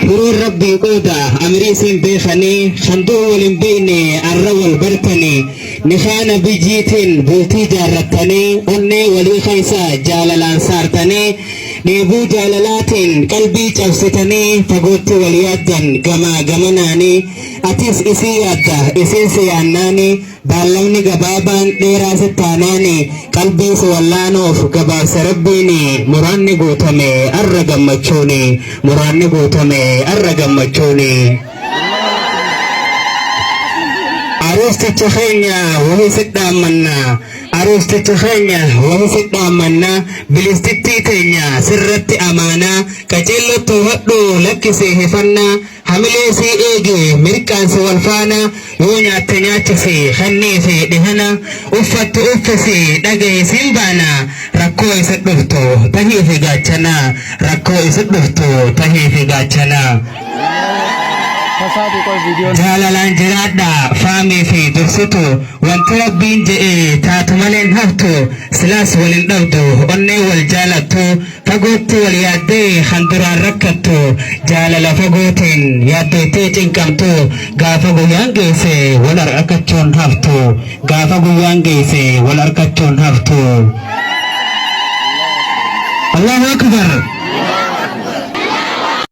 Hireen rabbii qooda amirii siin beekanii kan dur wal hin beekne arra wal bartanii nikaa nabiyyiitiin bultii jaarrattanii onnee walii keessa jaalalaan saartanii dheebuu jaalalaatiin qalbii cabsitanii fagootti wal yaaddan gamaa gamanaanii atis isii yaadda isiin si yaannaanii Baallamni gabaabaan dheeraa sitti taanaani qalbii si wallaanuuf gabaabse Rabbiini muraanni guutame arra gammachuuni muraanni guutame arra gammachuuni. Aruusticha keenya wahi si dhaammanna Aruusticha keenya wahi si dhaammanna bilistittii teenya sirratti amaanaa qaceellottu hubadhu lakkisii hifannaa Hamilee sii eegi mirqaan si wal faana yoo nyaatte nyaachisi kenniifi dhihana uffattu uffisi dhagahi siin baana rakkoo isi dhuftu tahiifi gaachana rakkoo isi dhuftu tahiifi gaachana. Tasaati qoy viidiyoon. Jaalalaan jiraadha faamii fi dursitu wanti rabbiin je'e taatu maleen haftu silaas wal hin dhabdu onnee wal jaalattu Fagootti wal yaaddee kan duraan rakkattu jaalala fagootiin yaaddoytee cinqamtu gaafa guyyaan geeyse wal arkachuun haftu gaafa guyyaan geeyse wal arkachuun haftu. Allahu Akbar.